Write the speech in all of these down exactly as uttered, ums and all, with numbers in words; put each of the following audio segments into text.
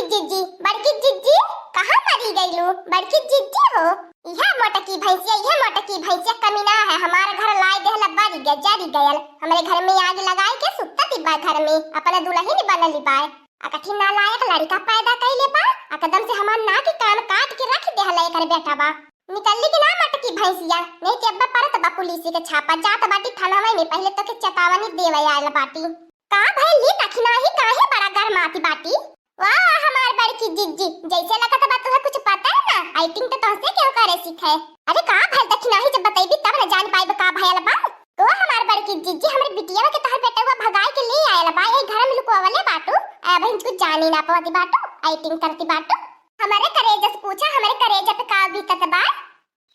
जिज्जी, बड़की जिज्जी, कहाँ मरी गईलू? बड़की जिज्जी हो, इहे मोटकी भैंसिया, इहे मोटकी भैंसिया कमीना है, हमार घर लाए देहला, बरी गया, जरी गयल, हमरे घर में आग लगाए के सुत्तती बा घर में, अपना दुल्हन बनली बा। आ कथी नालायक लड़का पैदा कइले बा, एकदम से हमार नाक के कान काट के रख देहला एकर बेटा बा। निकलली कि ना मोटकी भैंसिया, नहीं कि अब्बा परत बा पुलिस के छापा, जात बाटी थानावा में, पहले तो के चेतावनी देवे आयल बाटी। का भइल ली दखिनाही, काहे बड़ा गरमाती बाटी? वाह हमार बड़की जिज्जी, जैसे लगत बा तुहे कुछ पता है ना, एक्टिंग तो तोहसे केहू करे सीखे। अरे का भइल दखिनाही, जब बतैबी तब न जान पाइब का भयल बा। ओ हमार बड़की जिज्जी, हमरे बिटिया के तोहर बेटवा भगाए के ले आयल बा, यही घर में लुकवावले बाटू, आ बहिन कुछ जानी ना पावती बाटू, एक्टिंग करती बाटू। हमरे करेजा से पूछा, हमरे करेजा पे का बीतत बा?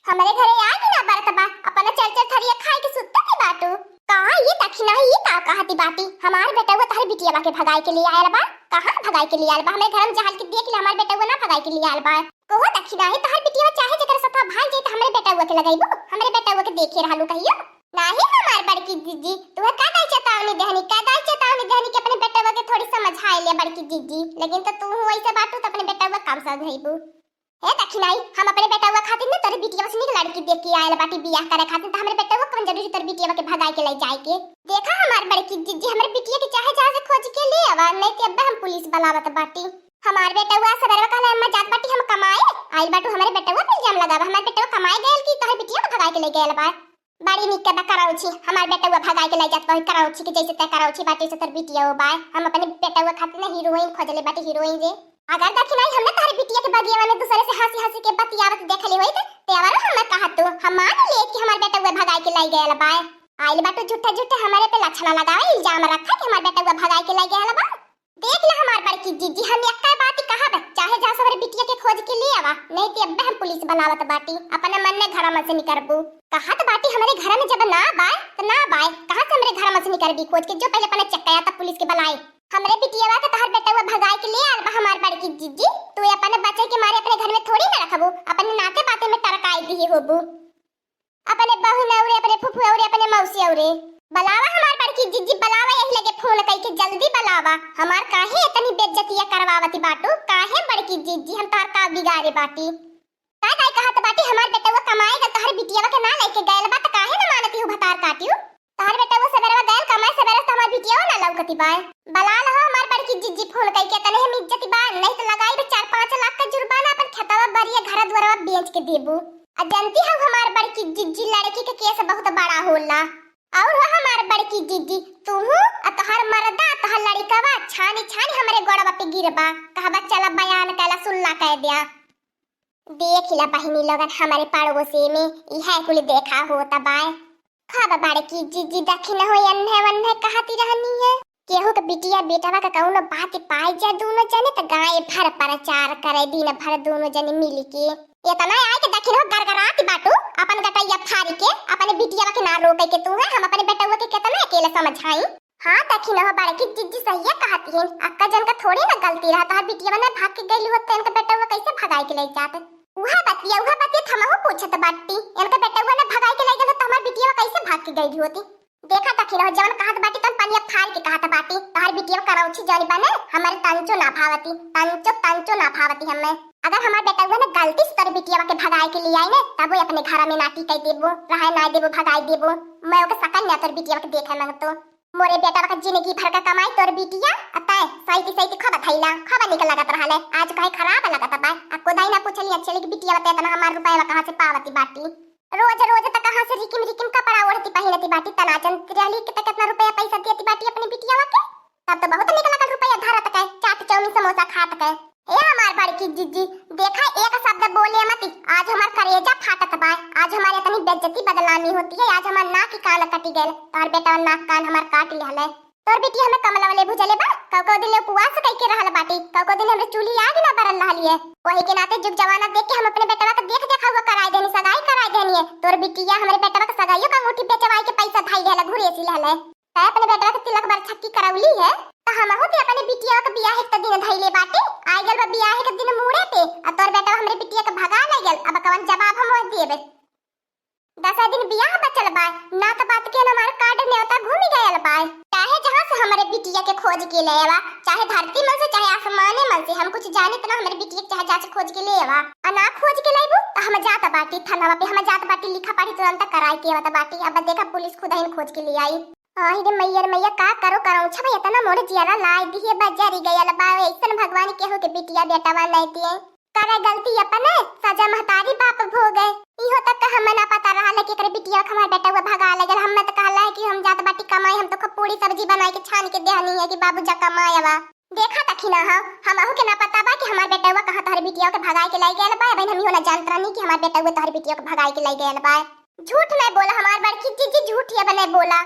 हमरे घरे आए के ना बरत बा, अपना चल चल थरिया खाए के सुत्ता के बाटू। कहाँ ये दखिनाही, ये का कहती बाटी? हमार बेटवा तोहर बिटिया के भगाए के लिए आयल बा। कहाँ भगाए के लिए आयल बा? हमरे घर में जहल के देख ले, हमार बेटवा ना भगाए के लिए आयल बा। कहो दखिनाही, तोहर बिटिया चाहे जेकर साथ भाग जाई त हमरे बेटवा के लगैबू? हमरे बेटवा के देखे रहलू कहियो? नाही हमार बड़की जिज्जी, तुहे का दाई चेतावनी देहनी, का दाई चेतावनी देहनी कि अपने बेटवा के थोड़ी समझाए ले बड़की जिज्जी, लेकिन तो तू वैसे बाटू तो अपने बेटवा कब समझैबू? हे दखिनाही, हम अपने बेटवा खातिर न तोरे बिटिया से नीक लड़की देख के आयल बाटी बियाह करे खातिर, त हमरे बेटवा कौन जरूरी तोरे बिटिया के भगाए के ले जाए के? देखा हमार बड़की जिज्जी, हमरे बिटिया के चाहे जहाँ से खोज के ले आवा, नहीं ते अब्बे हम पुलिस बुलावत बाटी। हमार बेटवा सबेरवा कहले, "अम्मा जात बाटी हम कमाए," आइल बाटू हमरे बेटवा पे इल्जाम लगावा, हमार बेटवा कमाए गयल कि तोहरे बिटिया के भगाए के ले गयल बा? बड़ी नीक के बा करौछी, हमार बेटवा भगाए के ले जात बा करौछी के, जैसे ते करौछी बाटी से तोर बिटिया बा। हम अपने बेटवा खातिर ना हीरोइन खोजले बाटी, हीरोइन रे। अगर दखिनाही हमने तोहरे बिटिया के बगियावा में दूसरे से हँसी हँसी के बतियावत देखले होइत, ते अवरो हमें कहत तू, हम मान ले कि हमार बेटवा भगाए के लाई गयल बा। आइल बाटू झूठे झूठे हमारे पे लक्षणा लगावे, इल्जाम रखा कि हमार बेटवा भगाए के लाई गयल बा। देख ले हमार बड़की जिज्जी, हम एक्का बात कहब, चाहे जहाँ से हमरे बिटिया के खोज के ले आवा, नहीं ते अब्बे हम पुलिस बुलावत बाटी, अपने मन में घर में से निकरबू। कहत बाटी हमरे घर में जब ना बाय, त ना बाय, कहाँ से हमरे घर में से निकरबी खोज के? जो पहले अपने चक्का या तब पुलिस के बुलाए। हमरे बिटियावा के तोहर बेटवा भगाए के ले आल बा हमार बड़की जिज्जी। तू अपने बच्चे के मारे अपने घर में थोड़ी ना रखबू, अपने नाते बाते में टरकाई दिही होबू। अपने बहिन औरे, अपने फुफू औरे, अपने मौसी औरे। बलावा हमार बड़की जिज्जी, बलावा यही लगे फोन कई के जल्दी बलावा। हमार काहे इतनी बेइज्जतिया करवावती बाटू? काहे बड़की जिज्जी, हम तोहर का बिगाड़े बाटी? का दाई कहत बाटी, हमार बेटवा कमाए गल, तोहर बिटियावा के ना लेके गयल बा, त काहे न मानती हूँ भतार काटियो? तोहर बेटवा सबेरवा गयल कमाए, सबेरे से हमार बिटियावा ना लौकती बा। बला लहो हमार बड़की जिज्जी फोन कई के, तने हम इज्जत बा, नहीं त लगाई बे चार पाँच लाख का जुर्माना, अपन खेतवा बरिया घर दुआरवा बेच के देबू। आ जानती हो हमार बड़की जिज्जी, लड़की के केस बहुत बड़ा होला। और हो हमार बड़की जिज्जी, तूहू आ तोहर मर्दा, तोहर लड़िकवा छानी छानी हमरे गोड़वा पे गिरबा, कहबा चला बयान कैला सुल्ला कह दिया। देख ला बहिनी लोगन, हमरे पड़ोसी में इहे कुल देखा होत बाय। खब बड़की जिज्जी दखिन हो एन्हे वन्हे कहती रहनी है। केहू के बिटिया बेटवा के कौनो बात पाई जा दूनो जने त गाय भर प्रचार करे दिन भर दूनो जने मिल के। इतना आए के दखिन हो गरगराती बाटू, अपन गटैया फारी के, अपने बिटिया के ना रोके के तू है, हम अपने बेटवा के कितना अकेले समझाई। हाँ, दखिन हो बड़की जिज्जी सहिए कहती हैं, अक्का जन का थोड़ी ना गलती रहा, तोहर बिटिया ना भाग के गइल होत, त इनका बेटवा कैसे भगाई के ले जात? उहे बतिया, उहे बतिया त हमहू पूछत बाटी, इनका बेटवा ना भगाई के ले गइल होत, त हमार बिटिया कैसे भाग के गइल होती? देखा दखिन हो, जवन कहत बाटी, तन पनिया फाड़ के कहत बाटी, तोहर बिटिया करौछी जौन बने, हमारे तंचो ना भावती, तंचो, तंचो ना भावती हमें। अगर हमार बेटवा ना गलती से तोहर बिटिया के भगाई के ले आई ने, तब वो अपने घर में नाटी कह देबो, रहे ना देबो, भगाई देबो। मैं ओके सकन ना तोहर बिटिया के देखे मांगतो। मोरे बेटवा का जिंदगी भर का कमाई तोर बिटिया, आ तैं सैती सैती खूब धैला, खूब निक लगत रहले, आज काहे खराब लगत बा? आ कोदाई ना पूछली अच्छे लेके बिटिया बता इतना हमार रुपया कहाँ से पावती बाटी? रोज रोज त कहाँ से रिकिम रिकिम कपड़ा ओढ़ती पहिनती बाटी, तना जन रहली कि त कितना रुपया पैसा देती बाटी अपनी बिटिया के, तब तो बहुत निक लगल रुपया धरत के, चाट चाउमीन समोसा खात के। ए हमार बड़की जिज्जी, देखा एक शब्द बोले मती, आज हमार करेजा फाटत बा, आज हमार इतनी बेइज्जती बदनामी होती है, आज हमार नाक कान कटी गयल, तोहर बेटवा नाक कान हमार काट लिहले। तोर बेटी हमें कमला वाले भुजले बा, कौ कौ दिन ले उपवास कई के रहल बाटी, कौ कौ दिन हमरे चूल्ही आग ना बरल रहलिए। वही के नाते जुग जमाना देख के हम अपने बेटवा के देख देखा हुआ कराए देनी, सगाई कराए देनी है। तोर बिटिया हमरे बेटवा के सगाइयों का अंगूठी बेचवाई के पैसा धाई लिहले, घुरेसी लिहले। तै अपने बेटवा के तिलक बरछक्की करौली है, त हमहू ते अपने बिटिया के बियाह एक दिन धैले बाटे, आ गल बा बियाह के दिन मुड़े पे, आ तोर बेटवा हमरे बिटिया के भगा ले गल, अब कवन जवाब हम ओह देबे? दस दिन बियाह बचल ना तो बात के ना हमार कार्ड नेवता घूमी गयल बा। चाहे जहाँ से हमरे बिटिया के खोज के ले आवा, चाहे धरती मन से, चाहे आसमाने मन से, हम कुछ जानित ना, हमरे बिटिया के चाहे जहाँ से खोज के ले आवा। आ ना खोज के लइबू तो हम जात बाटी थानावा पे, हम जात बाटी लिखा पढ़ी तुरंत कराए के आवत बाटी। अब देखा पुलिस खुद ही खोज के ले आई। आई रे मैया रे मैया, का करो करौछा भई, इतना मोर जियरा लाइ दिहे बा, जरी गयल बा, ऐसन भगवान केहू के बिटिया बेटवा नहीं दिए। करे गलती अपने, सजा महतारी बाप भोगे। इहो तक का हमें ना पता रहा कि एकरे बिटिया के हमार बेटवा भगा ले गल। हमें तो कहला है कि हम जात बाटी कमाई, हम तो खूब पूरी सब्जी बनाए के छान के देहनी है कि बाबू जा कमाए आवा। देखा तखी ना हो, हमहू के ना पता बा कि हमार बेटवा कहाँ तोहरे बिटिया के भगाए के लाई गयल बा। बहन, हम इहो ना जानत रहनी कि हमार बेटवा तोहरे बिटिया के भगाए के लाई गयल बा। झूठ नहीं बोला हमार बड़की जीजी, झूठ ये नहीं बोला।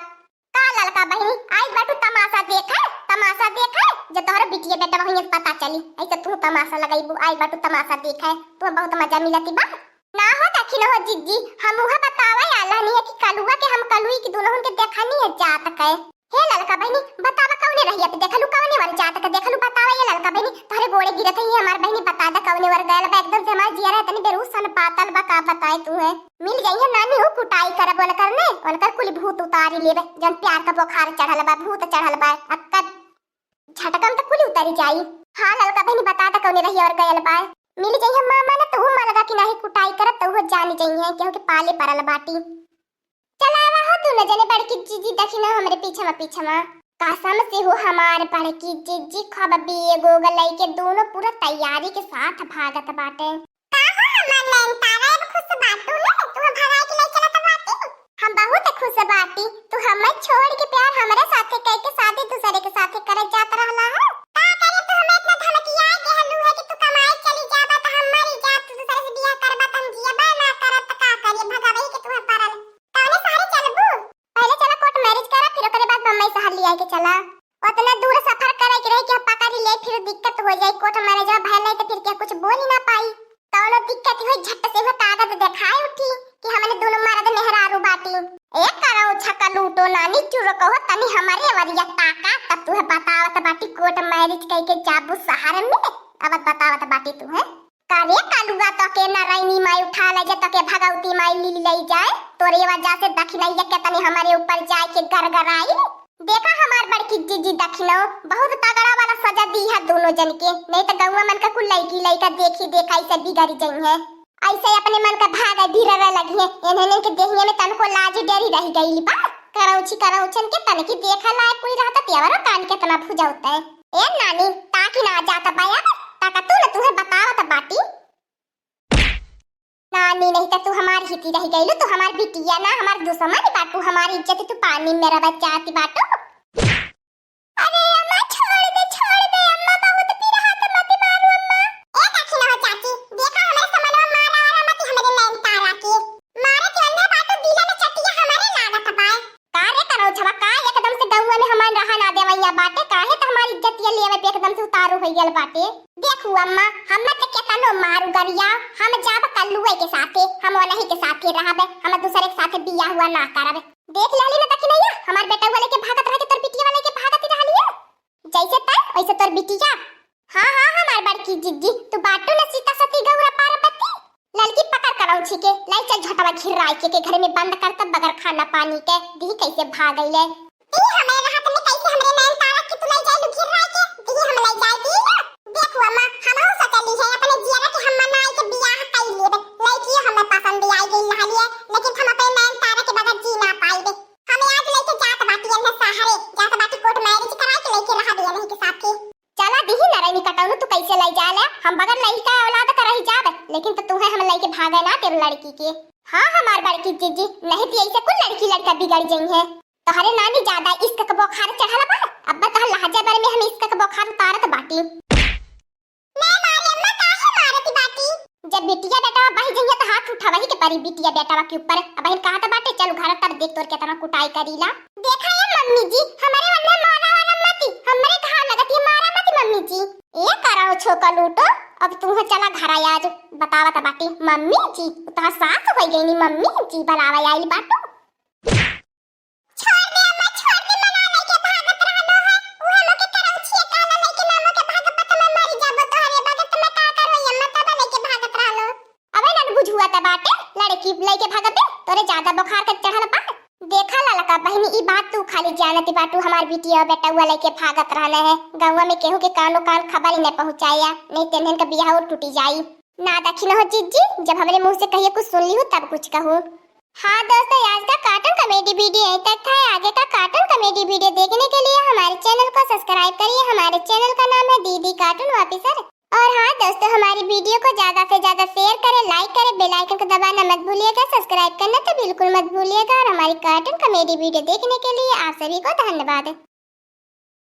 का ललका बहिनी, आई बाटू तमाशा देखे, तमाशा देखे, जे तोहरे बिटिया बेटवा हुई पता चली, ऐसे तू तमाशा लगइबू, आई बाटू तमाशा देखे, तू बहुत मजा मिलती बा। ना हो दखिन हो जीजी, हम उहे बतावे आला नहीं है कि कलुआ के हम कलुई की दुल्हन के देखनी है जात के। हे ललका बहिनी, बतावा कौने रहिया पे देखलू, कौने वर जात के देखलू, बतावा ये ललका बहिनी, तोहरे गोड़े गिरत है, ये हमार बहिनी बता दे कौने वर गयल बा, एकदम से हमार जियरा इतनी बेरूसन पातल बा, का बताए तू है। मिल जाइए नानी हो, कुटाई करब उनकर ने, उनकर कुल भूत उतारी लेबे, जन प्यार का बुखार चढ़ल बा, भूत चढ़ल बा, अक्का झटकम तो कुल उतरी जाई। हाँ ललका बहिनी, बता दे कौने रहिया वर गयल बा। मिल जाइए मामा ना, तू मलगा की नाही कुटाई करब, तू हो जानी जाइए, क्योंकि पाले परल बाटी। चला आवा हो दुनो जने बड़की जीजी, दखिना हमरे पीछवा पीछवा। कसम से हो हमार बड़की जीजी, खब बेग ओग लइके दुनो पूरा तैयारी के साथ भागत बाटे। का हो हमार नैन तारा, अब खुश बाटू ना? तू भगाए के ले चलत बाटी। हम बहुत खुश बाटी, तू हमें छोड़ के प्यार हमरे साथे कह के शादी दूसरे के साथे करे जात रहला है। का करे, तू हमें इतना धमकिया देहलू है कि तू कमाए चली जाबा त हम मरी जाब, तू दूसरे से बियाह करबा त हम जियबा ना करब, त का करी, भगावे के तुम्हें परल। कौने शहर चलबू? पहले चला कोर्ट मैरिज करा, फिर ओकरे बाद बम्बई शहर लिया के चला। उतना दूर सफर करे के रही कि हम पकड़ ले, फिर दिक्कत हो जाई। कोर्ट मैरिज भइल नहीं तो फिर क्या कुछ बोल ही ना पाई। कौनो दिक्कत होई, झट से वो कागज देखाए उठी कि हमने दोनों मर्द मेहरारू बाटी। ए करो छका लूटो नानी चुरो कहो तनी हमारे वरिया ताका, तब तुहे बतावत बाटी कोर्ट मैरिज कह के जाबू शहर में। अब बतावत बाटी तुहे। करे कालुआ तोके नारायणी माई उठा ले जा, तोके भगवती माई ली ले जाए। तोरे वजह से दखिनैया के तनी हमारे ऊपर जाए के गरगराई। देखा हमार बड़की जीजी दखिनो, बहुत तगड़ा वाला सजा दी है दोनों जन के, नहीं तो गौवा मन का कुल लइकी लइका देखी देखा ऐसे बिगड़ जाई है। ऐसे अपने मन का भाग धीरे लगी है। इन्हें के देहिया में तनको लाज डरी रह गई बा। करौछी करौछन के तनकी देखा लायक कोई रहता तेवरो कान के तना भुजौते। ए नानी, ताकि ना जात बा अब, ताका तू न तुहे बतावत बाटी। नानी, नहीं त तू हमार हिती रह गइलू, तू हमार बिटिया ना, हमार दुश्मन बाटू, हमार इज्जत तू पानी में रवा चाहती बाटू। अरे अम्मा, छोड़ दे, छोड़ दे अम्मा, बहुत पिरात, मत मारो अम्मा। ए दखिन हो चाची, देखा हमरे समनवा मारा वाला मत हमरे नैन तारा के। मारे के अंदर बाटू दिल में चटिया हमारे लागत बाय। का रे करौछवा, का एकदम से गौवा में हमार रहा ना देवैया बाटे, काहे त हमार इज्जतिया लेवे पे एकदम से उतारू हो गल बाटे। देखू अम्मा, हम त केतनो मारू गरिया, हम जाब कल्लुए के साथे, हम ओनही के साथे रहबे, हम दूसरे के साथे बियाह हुआ ना करबे। देख लेली ना दखिनैया, हमार बेटवा लेके भागत रह के तोर बिटिया लेके भागत रहली है। जैसे तय वैसे तोर बिटिया। हाँ, हाँ, हमार बड़की जिज्जी, तू बाटू न सीता सती गौरा पार्वती। ललकी पकड़ करौछी के, लाई चल झटवा घिर्राई के, के घर में बंद कर तब बगर खाना पानी के, दी कैसे भाग गईले। ती हमें रात में कैसे हमरे नैन तारा की तू लाई जाए घिर्राई के, दी हम लाई जाए दी ना। देखो अम्मा, हम हो सचली है अपने जियरा के हम मनाई के बियाह कई लेबे। लड़की हमें पसंद आई गई रहली है, लेकिन हम अपने नैन तारा के बगैर जी ना पाईबे। हमें आज लेके जात बाटी एन्हे सहारे, जात बाटी कोर्ट मैरिज करा के लेके रहा दिया नहीं के साथ ही। चला दिही नरैनी कटौनू, तू कैसे लाई जाले? हम बगैर लइका औलाद का रही जाबे, लेकिन तो तू है हम लइके भागे ना तेरे लड़की के। हाँ हमार बड़की जीजी, नहीं तो ऐसे कुल लड़की लड़का बिगड़ जाई है। तोहरे नानी ज्यादा इश्क का बुखार चढ़ल बा, अब तोहर लहजा बारे में हम इश्क का बुखार उतारत बाटी। मैं मारे अम्मा काहे मारती बाटी? जब बिटिया बेटवा बह जइहे तो हाथ उठावही के परी बिटिया बेटवा के ऊपर। अब बहिन कहत बाटे चल घर तब देख तोर केतना कुटाई करीला। देखा ये मम्मी जी, हमारे वन्ने मारा वाला मती, हमरे कहा लगत ये मारा मती मम्मी जी। ए कराओ छोका लूटो, अब तू हो चला घर आज बतावत बाटी मम्मी जी, तोहर सास हो गई नी मम्मी जी, बुलावा आइल बाटू। छोड़ दे अम्मा, छोड़ दे, मना लेके भागत रहलो है। उहे लोग के करौछिया कहला लेके मामा के भाग पत में मरी जाबो तोहरे बगत में का करो अम्मा, तब लेके भागत रहलो। अबे नन बुझुआ त बाटे, लड़की लेके भागबे, तोरे ज्यादा बुखार के चढ़ल बा। लका बहिनी, ई बात तू खाली जानत बाटू, हमार बिटिया बेटउआ लइके भागत रहने है। गउवा में केहू के कानो कान खबर ही न पहुँचाया, नहीं तेनहन का बियाह टूटी जाई। ना दखिन हो जिज्जी, जब हमरे मुँह से कहिए कुछ सुन लिहू तब कुछ कहू। हाँ दोस्तों, आज का cartoon comedy video यहीं तक था। आगे का cartoon comedy video देखने के लिए हमारे channel को subscribe करिए, हमारे channel का नाम है दीदी Cartoon Officer। और हाँ दोस्तों, हमारी video को ज्यादा से ज्यादा share करें, like करें, bell icon को दबाना मत भूलिएगा, subscribe करना तो बिल्कुल मत भूलिएगा। और हमारी cartoon comedy video देखने के लिए आप सभी को धन्यवाद।